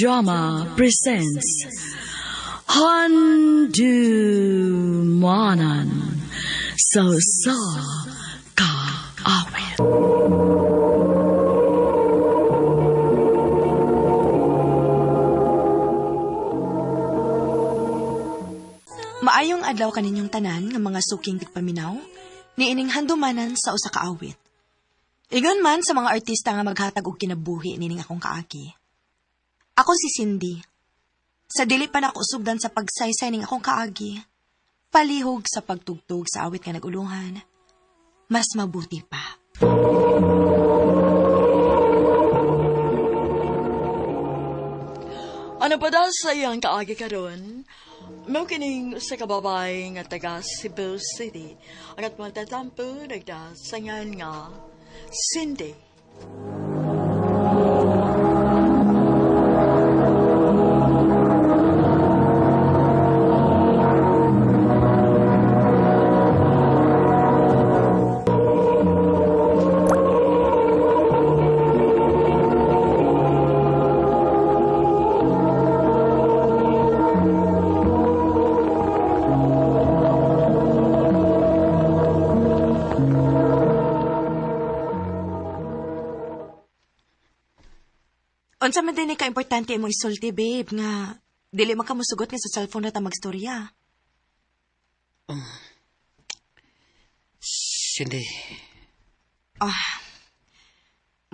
Drama presents Handumanan sa Usa Ka Awit. Maayong adlaw kaninyong tanan nga mga suking tigpaminaw, niining handumanan sa usa ka awit. Ingon man sa mga artista nga maghatag og kinabuhi nining akong kaagi. Ako si Cindy. Sa dili pa nako sugdan sa pagsaysay ning akong kaagi, palihog sa pagtugtog sa awit nga nagulungan, mas mabuti pa. Ano pa daw sa iyang kaagi karon? Mao kining usa ka babae nga taga Cebu City. Ang atong tatampo nagdasangan nga Cindy. Unsa man din ka importante imong isulti, babe, nga dili man ka mosugot nga sa cellphone na ta magstorya. Cindy,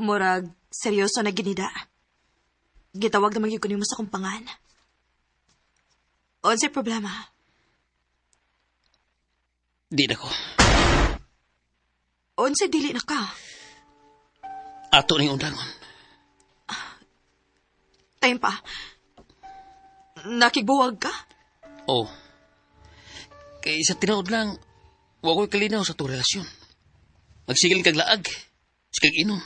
Murag, seryoso na ginida. Gitawag na magyud ko nimo sa kumpangan. Unsay problema? di na ko. Unsay dili na ka? Ato ning undangon. Time pa. Nakigbuwag ka? Oh. Kay sa tinuod lang, wa ko'y kalinaw sa itong relasyon. Magsigil kag laag, sikag inom.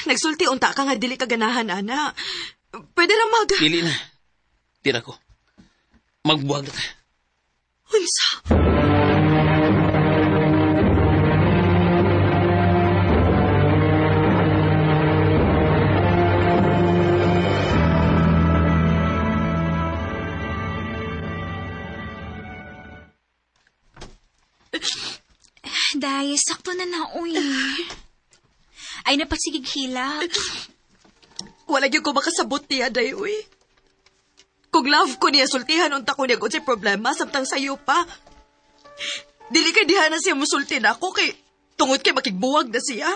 Nagsulti unta ka nga dili ka ganahan, ana. Pwede lang mag... Dili na. Di na ko. Magbuwag na ta. Unsa? Day, sakto na na, uy. Ay, napagsigig hilak. Wala gyud ko makasabot niya, day, uy. Kung love ko niya, sultihan unta ko niya kung unsay problema, samtang sayo pa. Dili kay diha na siya musulti na ako kay tungod kay makigbuwag na siya.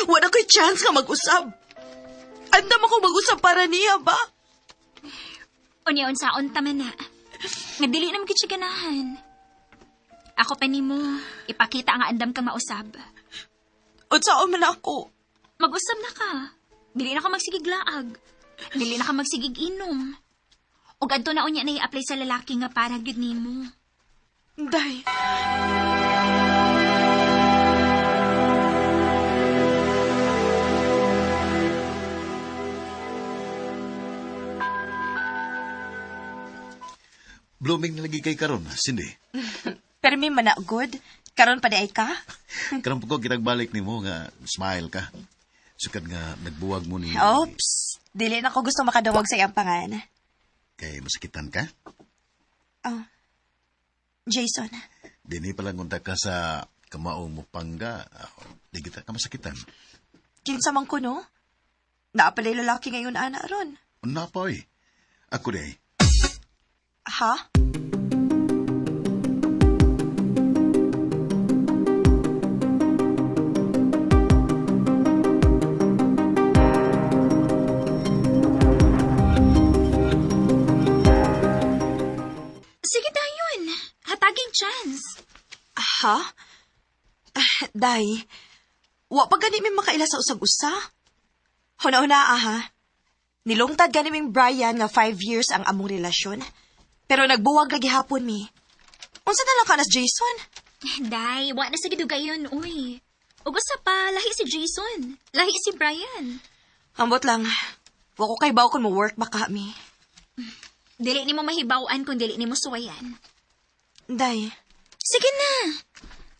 Wala ko'y chance nga mag-usab. Andam ako mag-usab para niya ba? Unya, unsa unta man na. Nga dili na magkit siya ganahan. Ako pa nimo, ipakita nga andam kang mausab. Unsaon man ako? Mag-usab na ka. Dili na ka magsigig laag. Dili na ka magsigig inom. Ug adto na unya na i-apply sa lalaki nga para gyud nimo. Day. Blooming na lagi kay karon, Cindy. Pero may mana good. Karon pa di ay ka? Karon po ko kitagbalik nimo nga smile ka. Sukad nga nagbuwag mo ni Oops. Dili na ko gusto makadawag sa iyang pangan. Kay masakitan ka. Jason. Dini pa lang unta ka sa kamao mo pangga. Di kita ka masakitan. Kinsa man ko, no? Naapalay lalaki ngayon, ana, ron. Napoy. Ako di ay. Ha? Sige dayon. Hataging chance. Ha? Ah, Day, wa pa gani mi makaila sa usag-usa. Huna-huna, aha. Nilungtad gani ming Brian nga 5 years ang among relasyon. Pero nagbuwag lagi hapon mi. Unsa na lang ka nas Jason? Day, wa na sa gidugayon, uy. Ug usa pa, lahi si Jason. Lahi si Brian. Ambot lang. Wa ko kay kung mo work ba mi. Dili nimo mahibaw-an kung dili nimo suwayan. Day, Sige na.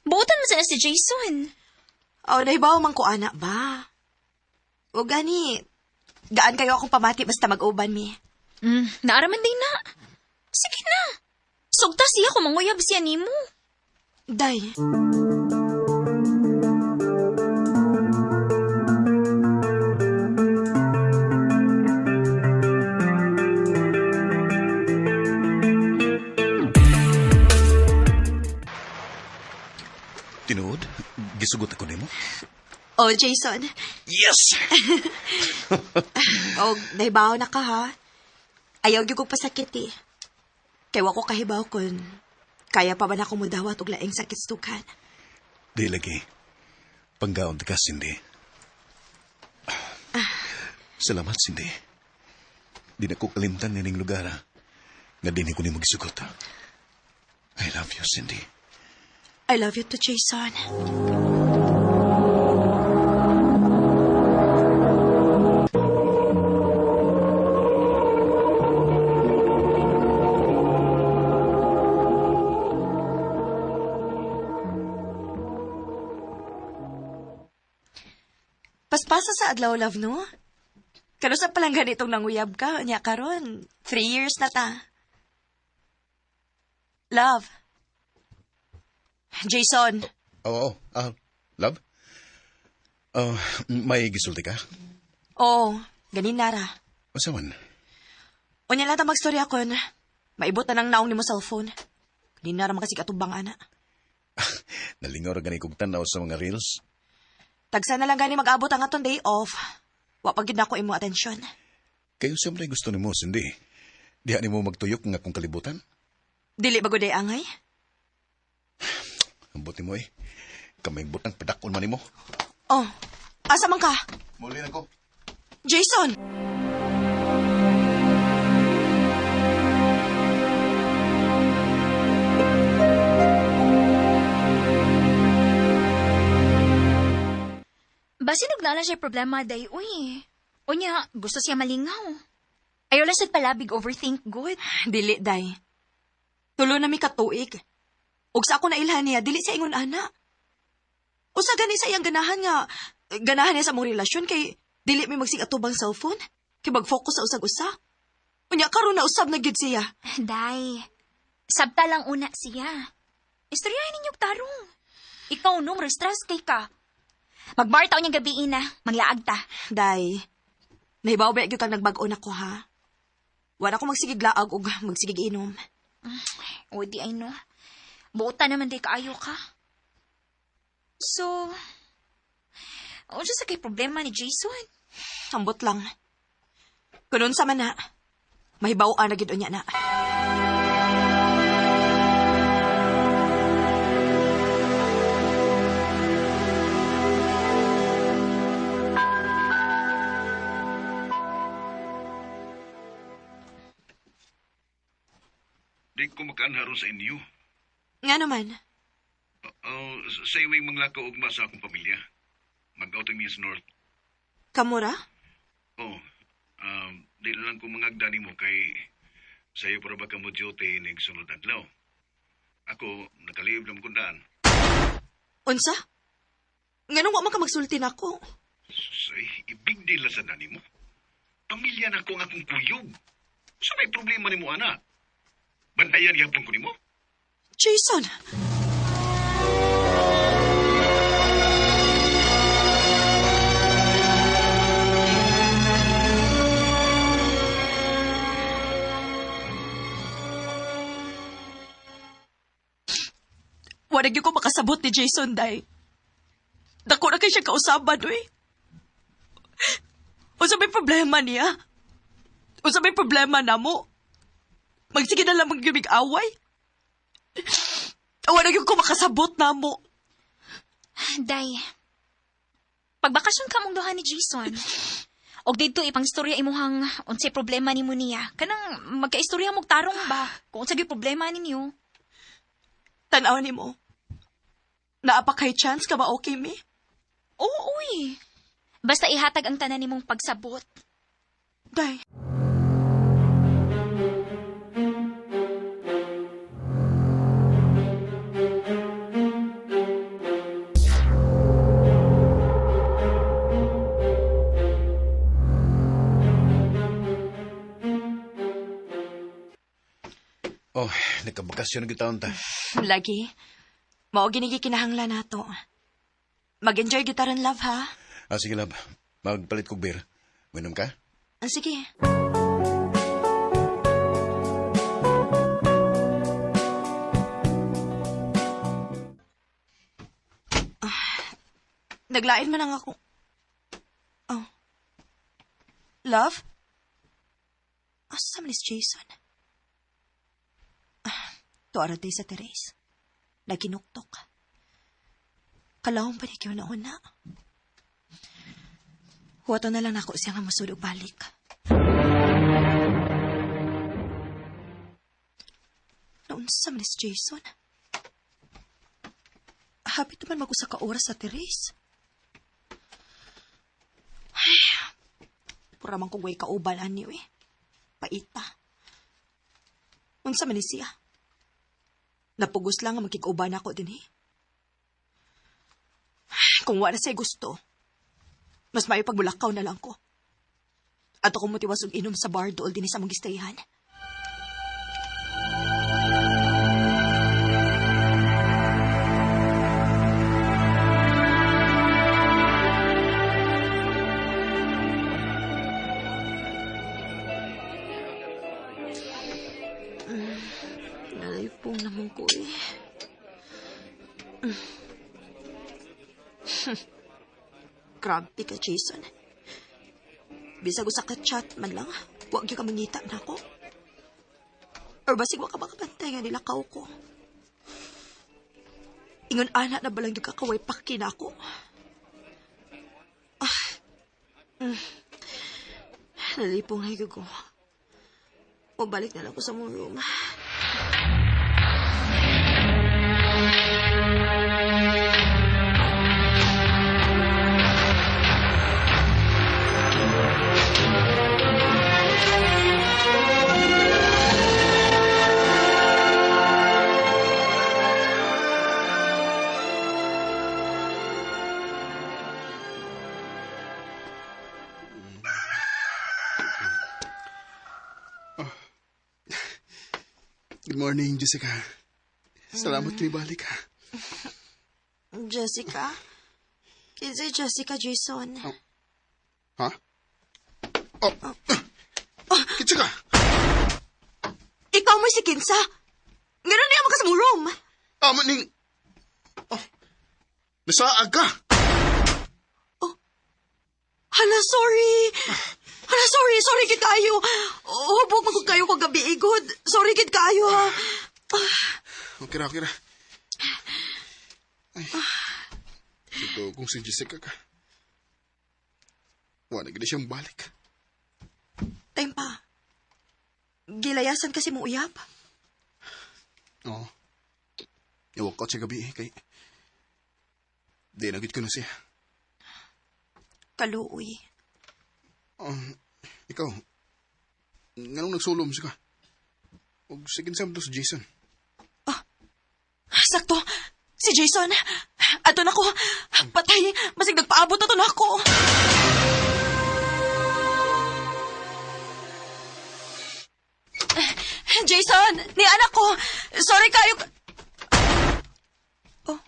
Buotan mo sana si Jason. oh, nahibaw man ko ana ba? O gani, Gaan kayo akong pamati basta mag-uban mi. Naaraman day na. Sige na. Sugta siya kung manguyab siya nimo. Day. Tinuod, gisugot ako nimo. Oh, Jason. Yes! Og nahibaw na ka ha. Ayaw gyud kog pasakit eh. Kay wa ko kahibaw kun kaya pa ba na ako mudawat og laing sakit sa dughan. Di lagi. Panggaon ka, Cindy. Salamat, Cindy. Di na ko kalimtan nining lugar, ha? Nga di ni ko ni magsugot, ha? I love you, Cindy. I love you too, Jason. Paspasa sa adlaw, love, no? Kano sa palang ganitong nanguyab ka, nya karon, 3 years na ta. Love. Jason. Oo, love? Ah, may gisulti ka? Oo, ganin nara. Unsa man? Unya lang ta magstorya kon. Maibot na ng naong nimo cellphone. Ganin nara makasig atubang ana. Nalingaw ra gani kog tan-aw sa mga reels. Tagsa na lang gani mag-abot ang atong day off. Wa pa gyud nako imo atensyon. Kayo siyempre gusto nimo, Cindy. Diha nimo magtuyok nga akong kalibutan. Dili ba gud ay angay? Ambot nimo eh. Kamay butang padakon man nimo. Oh, asa man ka? Muli na ko. Jason! Basin og naa siya problema day uy. Unya, gusto siya malingaw. Ayaw lang sad palabig overthink good. Dili, day. Tulo na mi katuig. Ug sa ako nailhan niya, dili siya ingon ana. Usa gani sa iyang ganahan nga, ganahan niya sa mong relasyon kay dili mi magsig atubang cellphone, kay mag-focus sa usag-usa. Unya karon na usab na gyud siya. Day, sabta lang una siya. Istoryahin ninyo tarong. Ikaw no, stress kay ka. Magbar taon niyang gabi na, manglaag ta. Day, nahibaw ba gyud kang nagbag-o na ko ha? Wala ko magsigig laag ug magsigig inom. O di ay no. Buota naman di kaayo ka. So, unsa sa kay problema ni Jason? Ambot lang. Kunon sa man na, mahibaw na gyud unya na. Di ko makaanharon sa inyo. Nga naman, Sa iwing manglakaw ugma sa akong pamilya. Mag-outing mi sa North. kamura? Oh, di na lang ko mangagda nimo kay sayo para ba ka mo duty nig sunod adlaw. Ako, nakalib na mo daan. Unsa? Nganong wa man ka magsulti nako? Say, ibig deal na sa dani mo. Pamilya na ko ang akong kuyog. Sa may problema nimo, ana? Bantayan gyapon ko nimo? Jason! Wala gyud ko makasabot ni Jason, day. Dako na kay siya kausaban, uy. Unsa may problema niya? Unsa may problema namo? Magsige na lang magyumig away? Wala gyud ko makasabot namo. Day, pagbakasyon ka mong duha ni Jason. Og didto ipangstorya imuhang unsay problema nimo niya. Kanang magkaistorya mog tarong ba kung unsa gyud problema ninyo. Tanaw nimo. Naa pa kay chance ka ba okay mi? Oo, uy. Basta ihatag ang tanan nimong pagsabot. Day. Oh, nagkabakasyon na gitaon ta. Lagi. Mao gini gikinahanglan nato. Mag-enjoy gitaran, love, ha? Ah, sige, love. Magpalit kog beer. Minom ka? Ah, sige. Ah, naglain man ang ako. Oh. Love? Asa man is Jason? Ah, tuara day sa Therese. Naginuktok. Kalawang pa niya na una. Huwato na lang ako siya nga musud og balik. Naunsa man is Jason? Hapit naman mag-usa ka oras sa Therese. Ay, pura man kong way kauban ani eh. Paita. Unsa man ni siya? Napugos lang nga magkig-uban ako din eh. Kung wala sa'y gusto, mas maayo pagbulakaw na lang ko. Ato ko motiwas og inom sa bar dool din sa mong gistayahan. Nalipong naman ko eh. Grabe ka, Jason. Bisag usa ka chat man lang, wag gyud ka mangita nako. Or basig wa ka makabantay nga nilakaw ko. Ingon ana na balang gyud ka kaway paki nako. Ah. Nalipong na gyud ko. Mabalik na lang ko sa mong room. Good morning, Jessica. Salamat kinibalik ha. Jessica? Kinsa Jessica, Jason? Oh. Ha? Oh. Oh. Kinsa ka? Ikaw mo si Kinsa. Ganun niya mo ka sa mong room. Amo ning... Oh. Nasaag ka. Oh. Hala, sorry. Hala, sorry. Sorry gid kayo. Oh, hubog man ko kayo kagabi, igod. Sorry gid kayo, ha. Okay ra, okay ra. Ay. Ito kung si Jessica ka. Wala gid siyang balik. Time pa. Gilayasan kasi mo uyab. Oo. I-walk out siya gabi eh, kay... Di na gid ko na siya. Kaluoy. Ikaw, nganong nagsulom siya ka? Og sige sa to si Jason. Ah, sakto. Si Jason. Ato na ko. Patay. Masig nagpaabot na to na ako. Jason! Ni anak ko! Sorry kayo. Oh.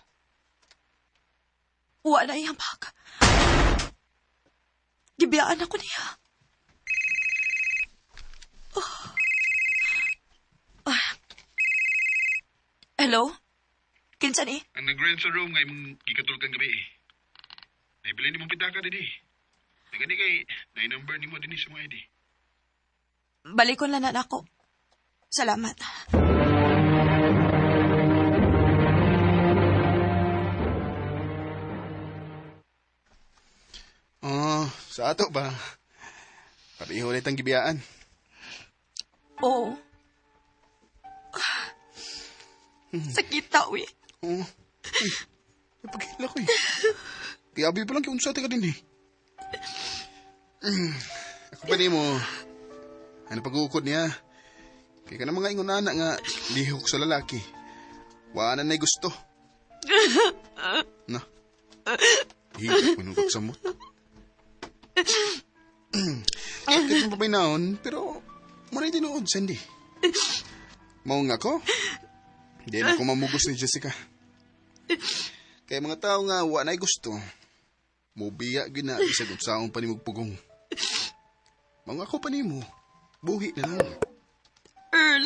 Wala iyang bag. Gibiyaan ako niya. Oh. Ah. Hello? Kinsa ni? Ang nag-rent sa room nga imong gikatulog gabi eh. Naibili ni mong pitaka dinhi. Nagani kay na number nimo dinhi sa mga ID. Balikon lang na nako. Salamat. Oh, sa ato ba? Pareho ulit ang gibiyaan. Oo. Sakita, uy. Oo. Uy, napagkila ko eh. Kaya abi pa lang kung sa ka din eh. Ako pa ni mo. Ano pag-uukod niya? Kaya ka na mga ingon na nga lihok sa lalaki. Wala na gusto. Na. Higit mo nung pagsamot. Sakit mo pa naon, pero muna tinuod, Sandy. Mao nga ko. Di na ko mamugos ni Jessica. Kaya mga tao nga wa na'y gusto. Mubiya gyud na bisag unsaon pa nimo pugong. Mao nga ako pa nimo. Buhi na lang. Earl.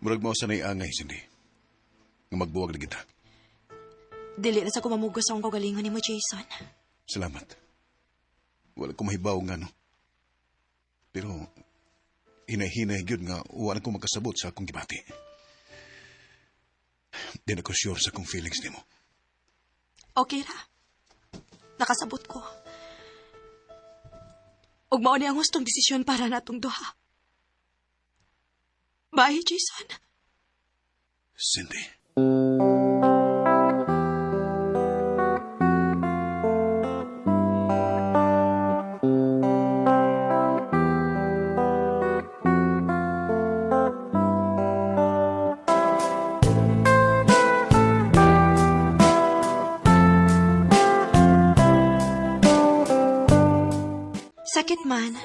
Murag mao sanay angay, Cindy. Nga magbuwag na kita. Dili na sa kumamugos akong kagalingon nimo, Jason. Salamat. Wala ko mahibaw nga, no? Pero, hinay-hinay gyud nga wala ko makasabot sa akong gibati. Di na ko sure sa akong feelings nimo. Okay ra. Nakasabot ko. Ug mao ni ang hustong desisyon para natong duha. Bye, Jason. Cindy. Sakit man,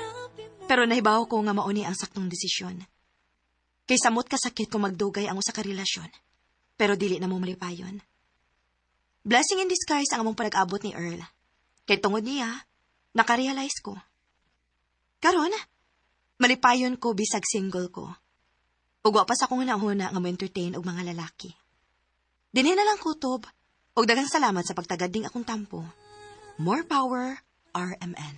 pero nahibaw ko nga mao ni ang saktong desisyon. Kay samot ka sakit kung magdugay ang usa ka relasyon, pero dili na mo malipayon. Blessing in disguise ang among panag-abot ni Earl. Kay tungod niya, nakarealize ko. Karon, malipayon ko bisag single ko. Ug wa pa sa akong hunahuna nga mo-entertain og mga lalaki. Dinhi na lang kutob, ug daghang salamat sa pagtagad ning akong tampo. More power, RMN.